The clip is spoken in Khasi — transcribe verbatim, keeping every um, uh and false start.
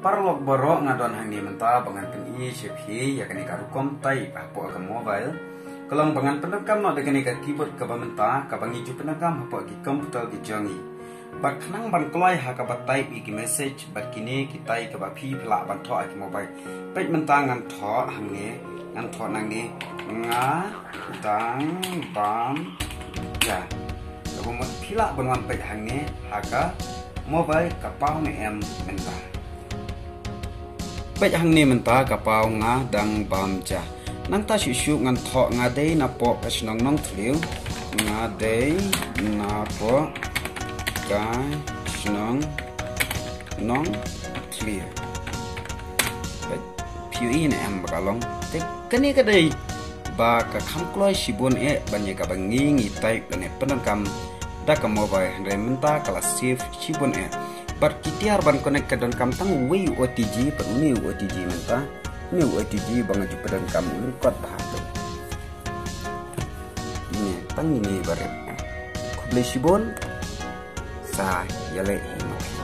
Paralok baroh, nga don hangne mynta ba ngan pyni sha phi ïa kane ka rukom type hapoh ka mobile. Ka long ba ngan pyndonkam noh da kane ka keyboard kaba mynta kaba ngi ju pyndonkam hapoh ki computer ki jong ngi. Bad khnang ban kloi ha kaba type ïa ki message bad kine kitai kaba phi phi lah ban thoh ha ki mobile. Peit mynta ngan thoh hangne, ngan thoh nangne, nga dang bam ja. Kaba mut phi lah ban wan peit hangne ha ka mobile ka paw ne em mynta. Peit hangne mynta ka paw nga dang bam ja. Nangta shuh shuh ngan thoh nga dei napoh ka shnong Nongthliew. Nga dei napoh ka shnong Nongthliew. Peit, phi ïohi ne em ba ka long. Te kane ka dei ba ka kham kloi shibun eh ban ïa kaba ngi ngi type lane pyndonkam da ka mobile, hynrei mynta ka la save shibun eh. Bad ki tiar ban connect ka donkam tang uwei u O T G, bad une u O T G mynta, une u O T G ba nga ju pyndonkam u lyngkot bha. Ine tang ine barit. Khublei shibun. Sa ïaleh hi ma phi.